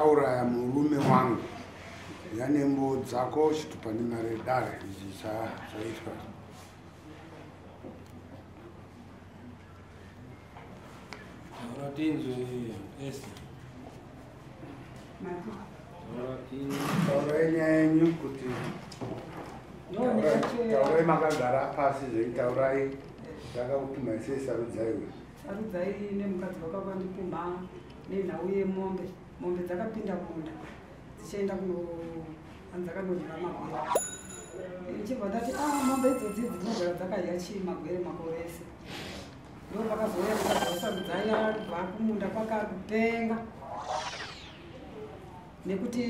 Wakauraya murume wangu. Yanembo dzako chitupa nemari dare izvi zvaitwa. Taurai nyaya yenyu kuti taurai makagara pasi zvenyu, taurai ndakakupumhai sei Sarudzai uyu. Sarudzai nemukadzi wakavandipumha nenhau yemombe. Mombe dzakapinda munda dzichienda dzakanodya magwere. Ndichibva ndati mombe idzodzi dzinogara dzakadya chii magwere makore ese. Ndopakazouya mukadzi waSarudzai abva kumunda kwakakupenga. Nekuti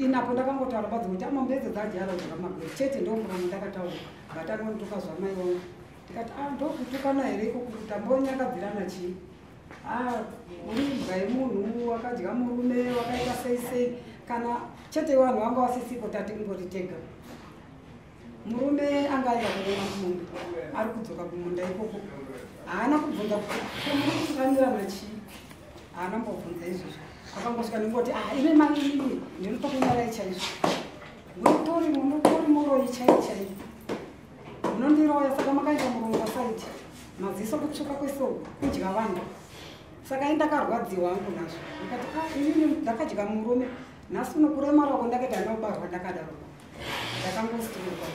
inapo ndakangotaura badzi kuti mombe idzo dzadya kudya magwere chete, ndomuromo ndakataura. Vatangonituka zvamai vangu. Ndikati ndokutukana here ikoko kuti tambonyangadzirana chii? Uri imbwa yemunhu wakadya murume wakaita sei sei, kana chete vanhu vanga vasisipo tatingori tega. Murume anga aenda kuona kumunda, ari kudzoka kumunda ikoko. Haana kubvunza kuti muri kutukanirana chii, haana mbobvunza izvozvo. Akangosvika ndingoti ine mai inini ndinotokunyarai chaizvo, munotori muroyi chai chai, munondiroya. Saka makaita muromo pasaiti, maziso kutsvuka kwese kudya vanhu. Saka indakarwadziwa hangu nazvo, ndikati inini ndakadya murume, nhasi unokuremara kwako ndakaita ndinobarwa ndakadaro, ndakangosturwa.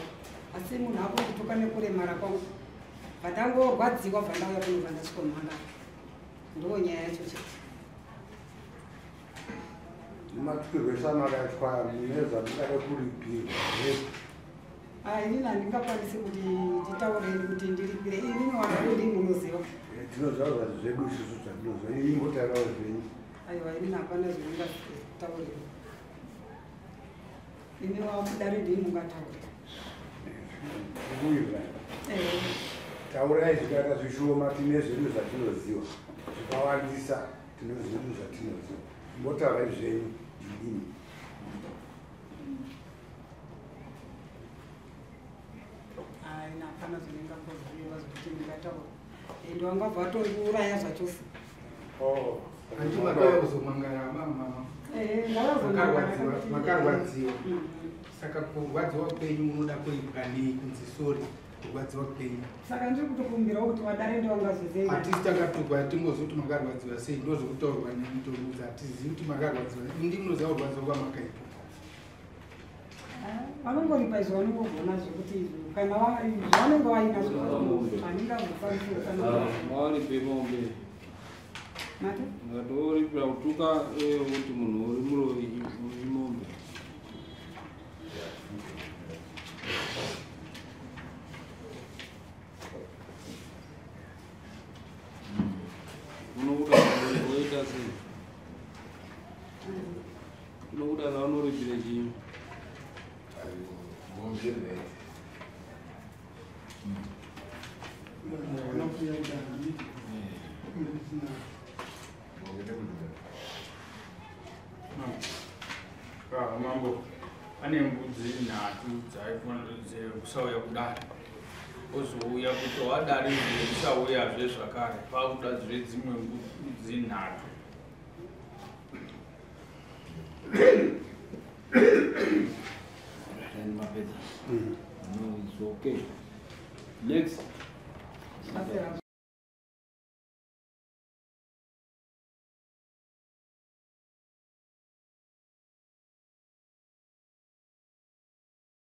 Asi munhu akundituka nekuremara kwangu, vandangorwadziwa bva ndauya kunobva ndasvikomhangara. Ndo nyaya yacho chete. Matukirwo ese amakaitwa mune zvamungada kuripirwa here? Inini handingakwanisi kuti nditaure kuti ndiripire, inini wanhu ndii munoziva. Tinoziva zvedu isusu zvatinoziva, inini mbotaurawo zvenyu. Aiwa, inini hapana zvandingataurira, ini wakudare ndii mungataura. Taurai zvikaita zvishoma, tine zvedu zvatinoziva, zvikawandisa tine zvedu zvatinoziva. Mbotaurai zvenyu inini. Hapana zvandingakoziva zvekuti ndingataura, ende wangabva watondiuraya zvachose. Hanti makauya kuzomangara mama? Makarwadziwa. Saka kurwadziwa kwenyu munoda kuripwa nei kunzi sori kurwadziwa kwenyu? Saka ndiri kutokumbirawo kuti vadare ndovangazozei. Hatisi takatukwa, hatingozivi kuti makarwadziwa sei, ndozvekutaurwa nemutorudza, hatizivi kuti makarwadziwa. Indi munoziva kurwadziwa kwamakaitwa. Vanongoripa izvo vanongogona zvekuti izvo kana zvavanenge vainazvo handingazokwanisi kutsanangura. Ngavaripe mombe. Mati? Ngatoripira kutuka kuti munhu uri muroyi imombe. Unokuda woita sei? Unokuda zvaunoripire chii? Mambo ane mbudzi 3 dzekusauya kudare, ozouya kuti wadare dzekusauya zvakare pakuda dzimwe mbudzi 3.